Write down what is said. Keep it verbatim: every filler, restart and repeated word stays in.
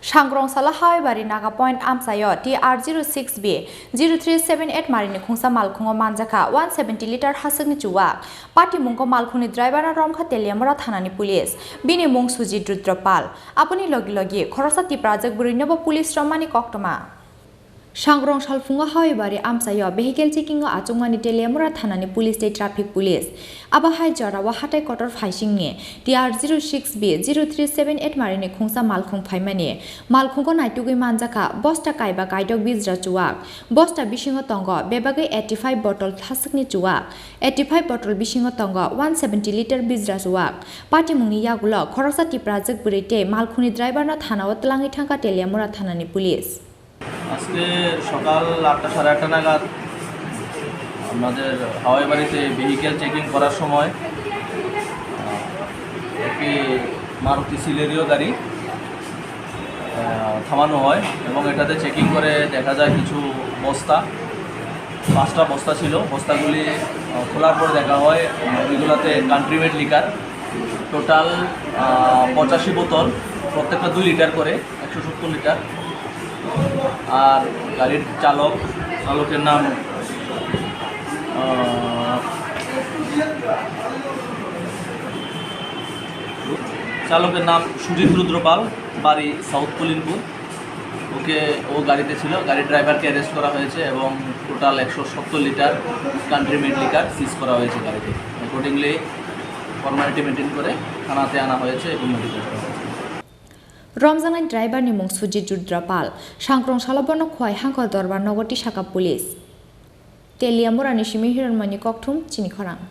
Sangrongsalo Hawaibari Naga Point amchaio T R zero six B zero three seven eight marini khungsa malkhungo manjakha one seventy litre haswkni chuwak. Patimungo malkhungni driverno romkha Teliamura thanani police. Bini mung Sujit Rudra Pal. Aboni logi logi khoroksa Tiprajwk bwrwinobo police romani koktwma. Sangrong salphungo Hawaibari amchaio vehicle checkingo achukmani Teliamura thanani police tei traffic police. Abo hai jorao hatai kotor phaisingni T R zero six B zero three seven eight marini khungsa malkhung phaimani. Malkhungo naitugwi manjakha bosta kaiba kaidok bijra chuwak. Bosta bisingo tongo bebagwi eighty five bottle thaswkni chuwak. Eighty five bottle bisingo tongo one seventy litre bijra chuwak. Patimungni yagulo khoroksa Tiprajwk bwrwi tei malkhungni driverno thanao twlangwi thangkha Teliamura thanani police. আজকে সকাল আটটা, সাড়ে আটটা নাগাদ আমাদের হাওয়াই বাড়িতে vehicle checking করার সময়, আহ, একটি মারুতি সিলেরিও গাড়ি, আহ, থামানো হয় এবং এটাতে চেকিং করে দেখা যায় কিছু বস্তা, পাঁচটা বস্তা ছিল। বস্তাগুলি, আহ, খোলার পর দেখা হয়, আহ, ওইগুলোতে কান্ট্রি মেড লিকার, টোটাল, আহ, পঁচাশি বোতল, প্রত্যেকটা দুই লিটার করে, একশো সত্তর লিটার। আর গাড়ির চালক, চালকের নাম, আহ, চালকের নাম সুজিত রুদ্রপাল, বাড়ি সাউথ কলিমপুর। ওকে, ও গাড়িতে ছিল, গাড়ির ড্রাইভারকে অ্যারেস্ট করা হয়েছে এবং টোটাল একশো সত্তর লিটার কান্ট্রি মেড লিকার সিজ করা হয়েছে গাড়িতে। অ্যাকর্ডিংলি ফর্মালিটি মেনটেন করে থানাতে আনা হয়েছে এবং মেডিকেল করা হয়েছে। Romjaknai driver ni mung Sujit Rudra Pal. Sangrong salo bono Khowai Hangkor Dorbar nogo tisakha police. Teliamura ni simi Hiranmoni Kokthum chini khorang.